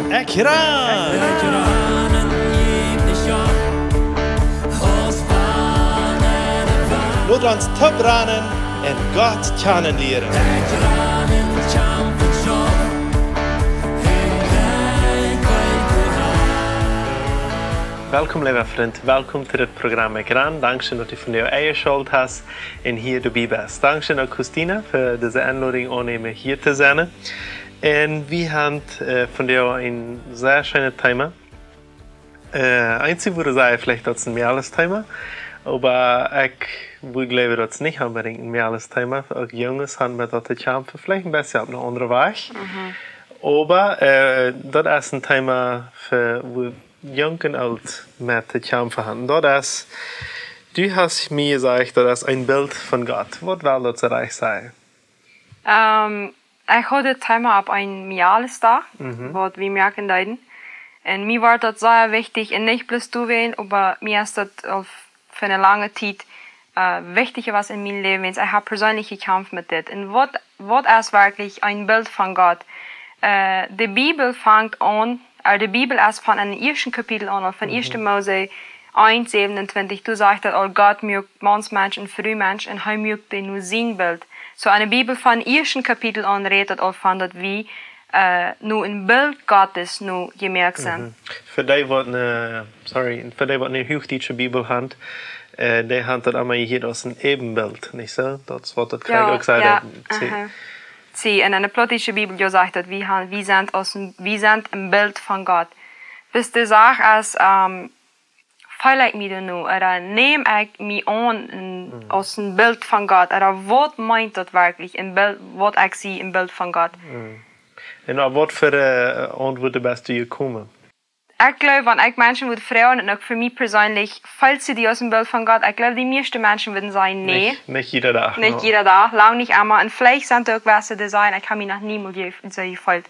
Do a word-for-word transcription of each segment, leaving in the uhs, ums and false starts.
Ekj ran! Lot ons toop ranen un Gott kjanen lieren. Welkom, leewa Frint. Welkom to dit Programm Ekj ran. Dankscheen, daut du vondoag enjeschalt hast un hia doabie best. Dankscheen uk Christina fa dise Enlodunk aunnämen, hia to sennen. Un wie haben, äh, vondoag een sea scheenet Thema. Äh, eensje wudden sajen, veleicht daut es een mejales Thema, oba ekj wudd jleewen, daut es nich onbedinjt een mejales Thema. Uk Junges haben met daut to kjamfen, veleicht een bät opp een aundren Wajch. Oba, äh, daut es een Thema fa, wua Junk un Oolt met to kjamfen haben. Daut es, du hast mie jesajcht, daut es een Bilt von Gott. Waut well daut soo rajcht sajen? Ähm, ekj haud dit Thema opp een mejales Dach, waut wie moaken deeden. Un mie wort daut sea wichtich, un nich bloos doawäajen, oba mie es daut aul fa eene lange Tiet, äh, wichtich jewast en mien Läwen, wiels ekj hab perseenlich jekjamft met dit. Un waut, waut es werkjlich een Bilt von Gott? Äh, de Bibel fangt aun, äh, de Bibel es von een ieeschte Kapitel aun, von ieeschte Mose eent säwenuntwintich, doa sajcht daut aul, Gott muak Mauns, Mensch un Fru Mensch un hee muak dee no sien Bilt. Soo, en de Bibel von ieeschte Kapitel aun rät daut aul von daut wie, äh, no een Bilt Gottes no jemoakt sent. Fa dee waut eene, sorry, fa dee waut eene huachdietsche Bibel haben, äh, dee haben daut emma hia aus een Äwenbilt, nich soo? Daut es waut daut Jo, krakjt uk sajcht, jo, daut sie aha. Sie, un en de plautdietsche Bibel, jo, sajcht daut, wie haben, wie sent aus een, wie sent een Bilt von Gott. Wiels de Sach es, ähm, feel ekj mie dan nu, ooda näm ekj mie aun en, aus een Bilt von Gott, ooda waut meent daut werkjlich, een Bilt, waut ekj sie, een Bilt von Gott? Un opp waut fa, äh, Auntwuat best du jekomen? Ekj jleew, wan ekj Menschen wudd froagen, un uk fa mie perseenlich, feelst du die aus een Bilt von Gott? Ekj jleew, de mieeschte Menschen wudden sajen, nä. Nich, nich jieda Dach, Nich no. jieda Dach, lang nich emma. Un veleicht sent doa uk Menschen, dee sajen, ekj hab mie noch niemols je-, soo jefeelt.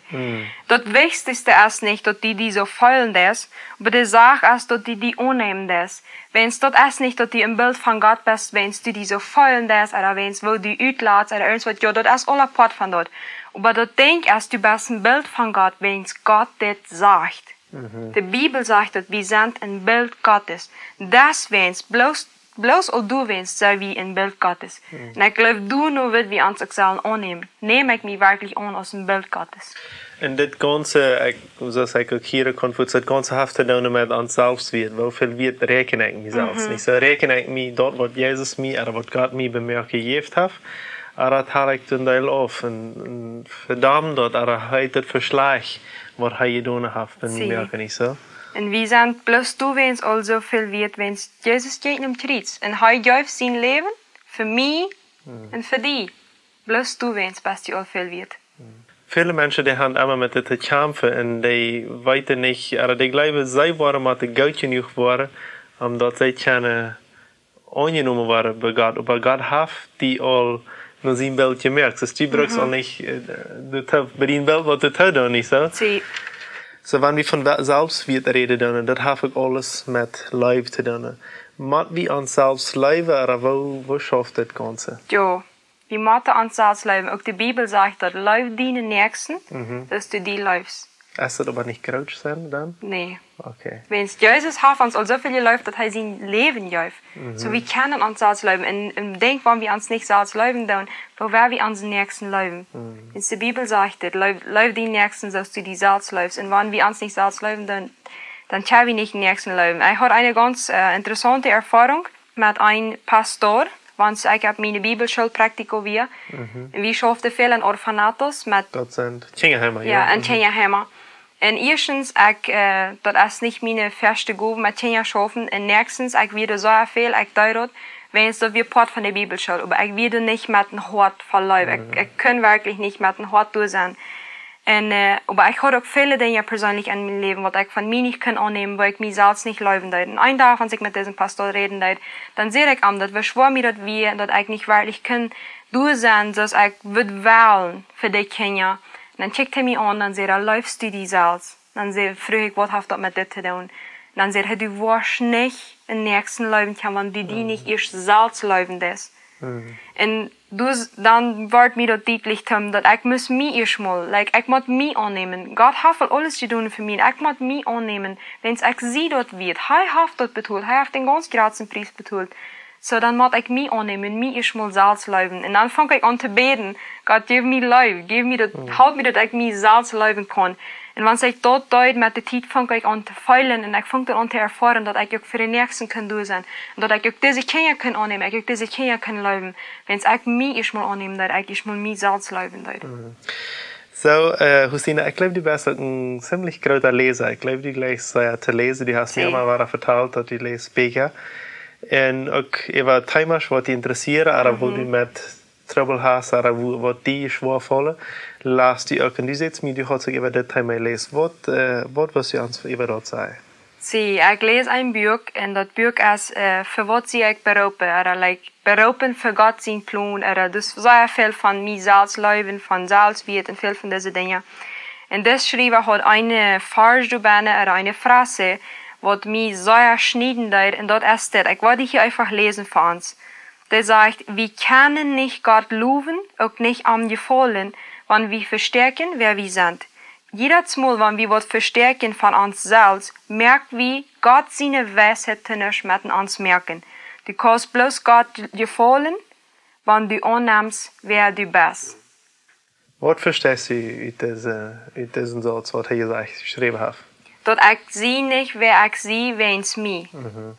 Daut Wichtichste es nich, daut du die soo feelen deist, oba de Sach es, daut du die aunnämen deist. Wiels daut es nich, daut du een Bilt von Gott best, wiels du die soo feelen deist, ooda wiels woo du utlatst, ooda irjentwaut, jo, daut es aul een Poat von daut. Oba daut Dinkj es, du best een Bilt von Gott, wiels Gott dit sajcht. De Bibel sajcht, daut wie sent een Bilt Gottes. Deswäajen, bloos, bloos aul doawäajen sent wie een Bilt Gottes. Un ekj jleew, doano wudd wie ons uk sellen aunnämen. Näm ekj mie werkjlich aun aus een Bilt Gottes? Un dit gaunze, ekj, soo aus ekj uk hia kunn, daut gaunze haft to doonen met ons selfst Wieet. Woo väl Wieet räakjen ekj mie selfst? Nich soo, räakjen ekj mie daut, waut Jesus mie, ooda waut Gott mie bemoakt jejäft haft, ooda daut haul ekj een Deel auf un, un vedaum daut, ooda heet daut fa schlajcht, waut hee jedonen haft, un Sie. Moaken, nich soo? Un wie sent bloos doawäajen aul soo väl Wieet, wiels Jesus jinkj nom Kjriez. Un hee jeef sien Läwen fa mie un fa die. Bloos doawäajen best du aul väl Wieet. Väle Menschen, dee haben emma met dit to kjamfen un dee weeten nich, ooda dee jleewen, see woaren mau goot jenuach woaren, om daut see kjennen aunjenomen woaren bie Gott. Oba Gott haft die aul no sien Bilt jemoakt. Soo du brukst aul nich, äh, du to, bie dien Bilt waut to doonen, nich soo? Sie. Soo, wan wie von Wel-, Selfstwieet räden doonen, daut haft uk aules met Leew to doonen. Mott wie ons selfst leewen, ooda woo, woo schauft daut Gaunze? Jo, wie motten ons selfst leewen. Uk de Bibel sajcht daut, leew dienen Näakjsten, soo aus du die leefst. Es daut oba nich groot sennen dan? Nä. Okay. Wiels Jesus haft ons aul soo väl jeleeft, daut hee sien Läwen jeef. Soo, wie kjennen ons selfst leewen. Un, un denkj, wan wie ons nich selfst leewen doonen, woo woa wie onsen Näakjsten leewen? Wiels de Bibel sajcht dit, leew, leew dienen Näakjsten, soo aus du die selfst leefst. Un wan wie ons nich selfst leewen doonen, dan kjenn wie nich dän Näakjsten leewen. Ekj haud eene gaunz, äh, interessaunte Erfoarunk met een Pastor, wiels ekj opp miene Bibelschool Praktika wia. Un wie schauften väl en Orfanatos met Daut sent Kjinjaheima, jo, jo. En Kjinjaheima. Un ieeschtens, ekj, äh, daut es nich miene ieeschte Gow met Kjinja schaufen. Un näakjstens, ekj wia doa soo väl, ekj deed daut, wiels daut wia Poat von de Bibelschool, oba ekj wia doa nich met een Hoat voll Leew. Ekj, ekj kunn werkjlich nich met een Hoat doa sennen. Un, äh, oba ekj haud uk väle Dinja perseenlich en mien Läwen, waut ekj von mie nich kunn aunnämen, woo ekj mie selfst nich leewen deed. Un een Dach, aus ekj met disen Pastor räden deed, dan säd ekj am, daut wia schwoa mie daut wia, daut ekj nich werkjlich kunn doa sennen, soo aus ekj wudd wellen fa de Kjinja. Un dan kjikjt hee mie aun, dan säd hee: "Leefst du die selfst?" Dan säd, fruach ekj: "Waut haft daut met dit to doonen?" Un dan säd hee: "Du woascht nich dän Näakjsten leewen kjennen, wan du die nich ieescht selfst leewen deist." Un Dus dan wort mie daut dietlich, Tim, daut ekj must mie ieescht mol, like, ekj mott mie aunnämen. Gott haft aul aules jedonen fa mie, ekj mott mie aunnämen. Wan ekj sie daut weet, hee haft daut betolt, hee haft dän gaunz jratsten Pries betolt. So, dan mott ekj mie aunnämen, mie ieescht mol selfst leewen. Un dan funk ekj aun to bäden: Gott, jeff mie Leew, jeff mie daut, halp mie, daut ekj mie selfst leewen kaun. Un wan ekj daut deed, met de Tiet funk ekj aun to feelen un ekj funk daut aun to erfoaren, daut ekj uk fa dän Näakjsten kunn doa sennen. Un daut ekj uk dise Kjinja kunn aunnämen, ekj uk dise Kjinja kunn leewen. Wan ekj mie ieescht mol aunnämen deed, ekj ieescht mol mie selfst leewen deed. So, äh, Husina, ekj jleew, du best uk een ziemlich groota Läsa. Ekj jleew, du jlikjst sea to läsen. Du hast mie emma wada vetalt, daut du läst Bieekja. Un uk äwa Themas, waut die interessieren, ooda wua du met Trubbel hast, ooda wua, waut die schwoa faulen, läst du uk. Un du sätst mie, du hast uk äwa dit Thema jeläst. Waut, äh, waut wurscht du ons äwa daut sajen? See, ekj läs een Buak un daut Buak es, äh, Fa waut sie ekj beroopen? Ooda, like, Beroopen fa Gott sien Plon, ooda, daut es sea väl von mie selfst leewen, von Selfstwieet un väl von dise Dinja. Un dis Schriewa haud een Varsch doabennen, ooda eene Phrase, waut mie sea schnieden deed, un daut es dit. Ekj well dee hia eefach läsen fa ons. Dee sajcht: Wie kjennen nich Gott lowen, uk nich am jefaulen, wan wie vestäakjen, wäa wie sent. Jiedet Mol, wan wie waut vestäakjen von ons selfst, moak wie Gott siene Weisheit to nuscht met ons moaken. Du kaust bloos Gott jefaulen, wan du aunnemst, wäa du best. Waut vesteist du ut dise, ut disen Sauz, waut hee jesajcht, jeschräwen haft? Daut ekj sie nich, wäa ekj sie, wäajens mie.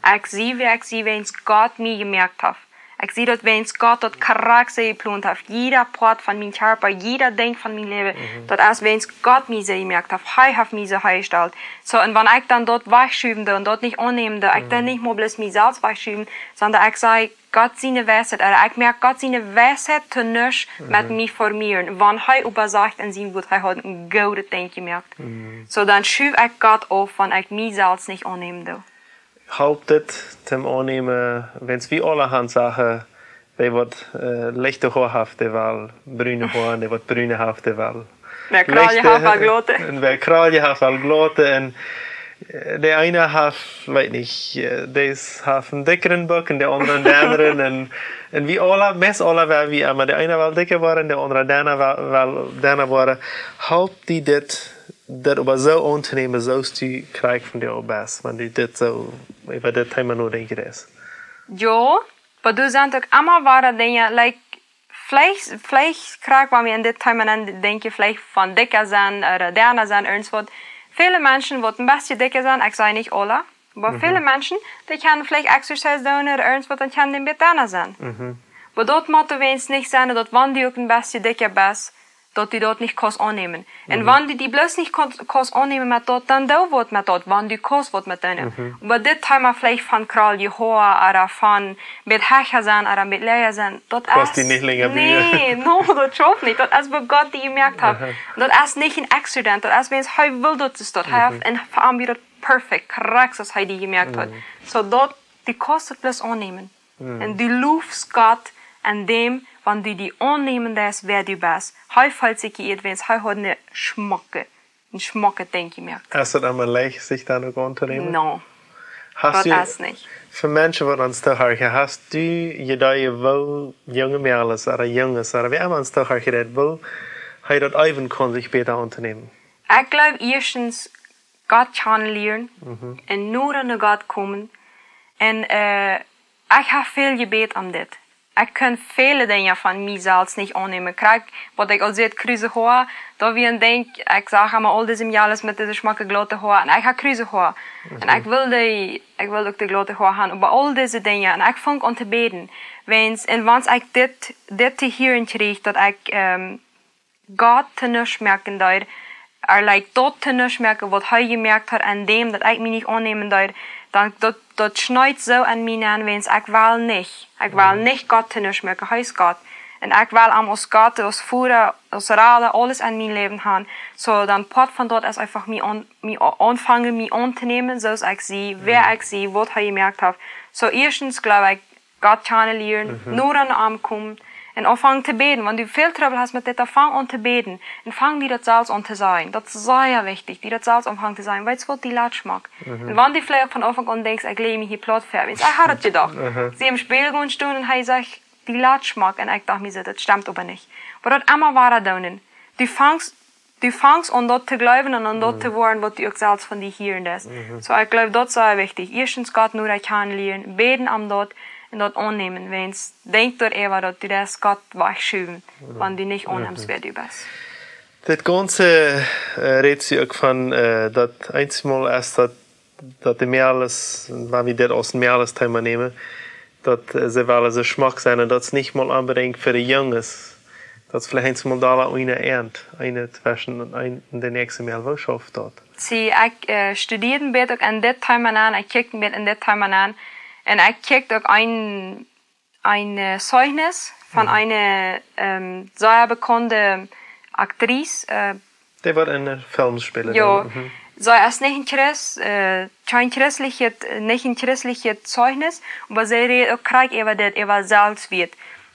Ekj sie, wäa ekj sie, wäajens Gott mie jemoakt haft. Ekj sie daut, wäajens Gott daut krakjt soo jeplont haft. Jieda Poat von mien Kjarpa, jieda Dinkj von mien Läwen, daut es, wäajens Gott mie soo jemoakt haft. Hee haft mie soo hia jestalt. So, un wan ekj dan daut wajchschuwen doo un daut nich aunnämen doo, ekj doo nich mol bloos mie selfst wajchschuwen, sonda ekj saj, Gott siene Weisheit, ooda ekj moak Gott siene Weisheit to nuscht met mie formieren. Wan hee oba sajcht en sien Wuat, hee haud een goodet Dinkj jemoakt. So, dan schuw ekj Gott auf, wan ekj mie selfst nich aunnämen doo. Halpt dit toom aunnämen, wan wie aulahaunt Sachen, wäa waut, äh, lichte Hoa haft, dee well brune Hoa, un dee waut brune haft, dee well Wäa kralje haft, well glaute. Un wäa kralje haft, well glaute. Un, äh, de eena haft, weet nich, äh, dee es, haft een dickren Buck un de aundra een dennren. Un, un wie aula, meist aula, wan wie emma, de eena well dikja woaren, de aundra denna, well, well denna woaren. Halpt die dit, dit oba soo auntonämen, soo aus du krakjt vondoag best, wan du dit soo, äwa dit Thema nodenkjen deist? Jo, oba doa sent uk emma woare Dinja, like, veleicht, veleicht krakjt, wan wie en dit Thema nodenkjen, veleicht von dikja sennen, ooda denna sennen, irjentwaut. Väle Menschen, waut een bät dikja sent, ekj saj nich aule, oba väle Menschen, dee kjennen veleicht Exercise doonen ooda irjentwaut, dan kjennen dee een bät denna sennen. Oba daut mott weens nich sennen, daut wan du uk een bät dikja best, daut du daut nich kaust aunnämen. Un wan du die bloos nich kaust, kaust aunnämen met daut, dan doo waut met daut, wan du kaust waut met doonen. Oba dit Thema veleicht von kralje Hoa, ooda von een bät hecha sennen, ooda een bät läaja sennen, daut es die nich lenja bie. Nä, no, daut schauft nich. Daut es waut Gott die jemoakt haft. Daut es nich een Accident, daut es, wäajens hee well daut es daut. Hee haft een, fa am wia daut perfekt, krakjt soo aus hee die jemoakt haud. So daut, du kaust daut bloos aunnämen. Un du lofst Gott en däm, wan du die aunnämen deist, wäa du best. Hee feelt sikj jeieet, wäajens hee haud een schmocket, een schmocket Dinkj jemoakt. Es daut emma leicht, sikj dan uk auntonämen? No. Daut es nich. Fa Menschen, waut ons toohorchen, hast du Iedeen, woo junge Mejales ooda Junges ooda wäa emma ons toohorchen deit, woo hee daut äwen kaun, sikj bäta auntonämen? Ekj jleew, ieeschtens Gott kjanen lieren un noda no Gott komen. Un, äh, ekj hab väl jebät om dit. Ekj kaun väle Dinja von mie selfst nich aunnämen. Krakjt, waut ekj aul säd, kruse Hoa, daut wia een Dinkj, ekj sach emma aul dise Mejales met dise schmocke glaute Hoa. Un ekj hab kruse Hoa. Un ekj well dee, ekj well uk de glaute Hoa haben. Äwa aul dise Dinja. Un ekj funk aun to bäden. Wäajens, un wan ekj dit, dit to hieren kjrieech, daut ekj, ähm, Gott to nuscht moaken deed, ooda, like, daut to nuscht moaken, waut hee jemoakt haud, en däm, daut ekj mie nich aunnämen deed, dan daut, daut schneet soo aun mie aun, wäajens ekj well nich. Ekj well nich Gott to nuscht moaken, hee es Gott. Un ekj well am aus Gott, aus Voda, aus Rada, aules en mien Läwen haben. So, dan Poat von daut es eefach mie aun-, mie a-, aunfangen, mie auntonämen, soo aus ekj sie, wäa ekj sie, waut hee jemoakt haft. So, ieeschtens jleew ekj, Gott kjanen lieren, noda aun am komen un aunfangen to bäden. Wan du väl Trubbel hast met dit, dan fang aun to bäden. Un fang die daut selfst aun to sajen. Daut es sea wichtich, die daut selfst aunfangen to sajen. Weetst waut, die lat schmock. Un wan du veleicht von Aunfank aun denkjst, ekj laj mie hia plaut ver. Ekj hab daut jedocht. See em Spieejel jestonen un hee sajcht, die lat schmock un ekj docht mie soo, daut stemt oba nich. Oba daut emma wada doonen. Du fangst, du fangst aun daut to jleewen un aun daut to woaren, waut du uk selfst von die hieren deist. Soo, ekj jleew, daut es sea wichtich. Ieeschtens Gott nu kjanen lieren, bäden om daut un daut aunnämen. Wiels denkj doaräwa, daut du deist Gott wajchschuwen, wan du nich aunnemst, wäa du best. Dit gaunze, äh, rät sikj uk von, äh, daut eensmol es daut, daut de Mäakjes, wan wie dit aus een Mäakjes Thema nämen, daut, äh, see wellen soo schmock sennen un daut es nich mol onbedinjt fa de Junges. Daut es veleicht eensmol doa unja eent, eent tweschen un eent, de näakjste Mäakj, woo schauft daut? See, ekj, äh, studieren bät uk aun dit Thema aun, ekj kjikj bät aun dit Thema aun. Un ekj kjikj uk een een, äh, Zeugnis von eene, ähm, sea bekaunde Actrice, äh, dee woat en een Film spälen, jo, dan. Mhm. See es nich een Christ, äh, kjeen christlichet, nich een christlichet Zeugnis, oba see rät uk krakjt äwa dit, äwa Selfstwieet.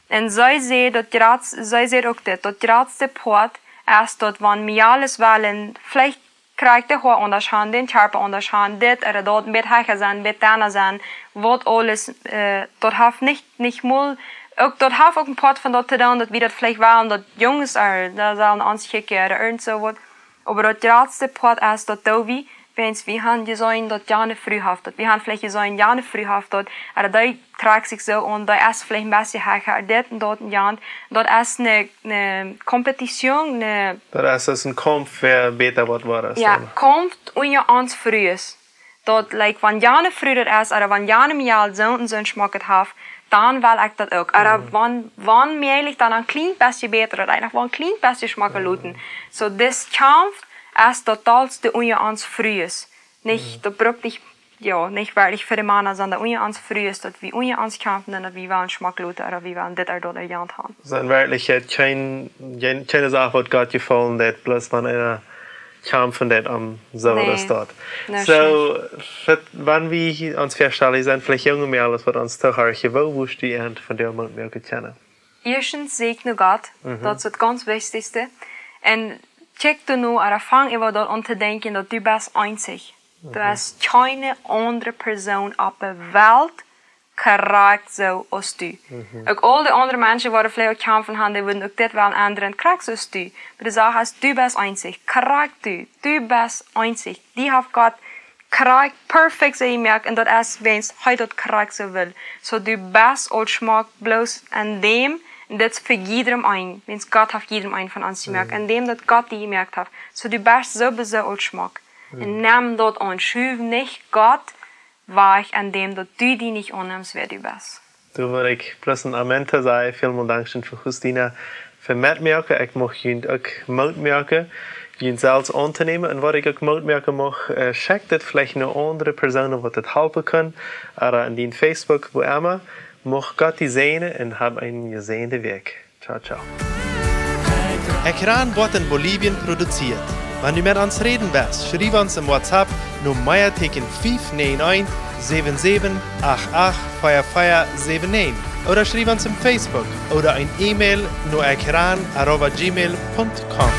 Un see sajcht daut jratst-, see sajcht uk dit, daut jratste Poat es daut wan wie aules wellen, veleicht krakjt de Hoa aundasch han, dän Kjarpa aundasch han, dit ooda daut, een bät hecha sennen, een bät dana sennen, waut aules, äh, daut haft nich, nich mol, uk, daut haft uk een Poat von daut to doonen, daut wie daut veleicht wellen, daut Junges, äh, doa sellen ons kjikjen ooda irjent soo waut. Oba daut jratste Poat es daut, daut wie, wiels wie han jeseenen, daut jane Fru haft daut. Wie han veleicht jeseenen, jane Fru haft daut, ooda dee trakjt sikj soo aun, dee es veleicht een bät hecha, dit un daut un jant. Daut es eene, eene Competition, eene, daut es, es een Kaumf, wäa bäta woat, woat es, jo, dan. Kaumf unja ons Frues. Daut, like, wan jane Fru daut es, ooda wan jane Mejal soo un soo schmock haft, dan well ekj daut uk. Ooda wan, wan mäajlich dan een kjlien bät bäta, ooda eefach een kjlien bät schmocka loten. Soo, dis Kaumf es daut dollste unja ons Frues. Nich, daut brukt nich, jo, nich werkjlich fa de Mana, sonda unja ons Frues, daut wie unja ons kjamfen un daut wie wellen schmock loten, ooda wie wellen dit ooda daut ooda jant han. Sent werkjlich, äh, kjeen, kjeen, kjeene Sach, waut Gott jefaulen deit, bloos wan eena kjamfen deit om soo waut aus daut. Nä, soo, nich. Wan wie ons väastalen, sent veleicht junge Mäakjes, waut ons toohorchen, woo wurscht du an von dee Moot moaken kjennen? Ieeschtens säkj no Gott, daut es daut gaunz wichtichste. Un kjikj du nu, ooda fang äwa daut aun to denkjen, daut du best eensich. Du hast kjeene aundre Persoon opp de Welt krakjt soo aus du. Uk aul de aundre Menschen, waut veleicht uk kjamfen han, dee wudden uk dit wellen endren, krakjt soo aus du. Oba de Sach es, du best eensich, krakjt du, du best eensich. Die haft Gott krakjt perfekt soo jemoakt un daut es, wiels hee daut krakjt soo well. Soo, du best aul schmock bloos aun däm, un daut es fa jiedrem een, wiels Gott haft jiedrem een von ons jemoakt, aun däm daut Gott die jemoakt haft. Soo, du best sowieso aul schmock. Un nemm daut aun, schuw nich Gott wajch aun däm daut du die nich aunnemst, wäa du best. Doa well ekj bloos een Amen to sajen. Välmol dankscheen fa Justina fa metmoaken. Ekj mucht junt uk Moot moaken, junt selfst auntonämen. Un waut ekj uk Moot moaken mucht, äh, schekjt dit veleicht no aundre Persoonen, waut dit halpen kaun. Ooda en dien Facebook, wua emma. Mucht Gott die säajnen un hab eene jesäajende Wäakj. Ciao, ciao. Ekjran woat en Bolivien produzieet. Wan du met ons räden west, schriew ons em WhatsApp no Meateeken fief näajen eent, säwen säwen acht acht, vea vea säwen näajen. Ooda schriew ons em Facebook ooda een E-Mail no ekjran arroba gmail punkt com.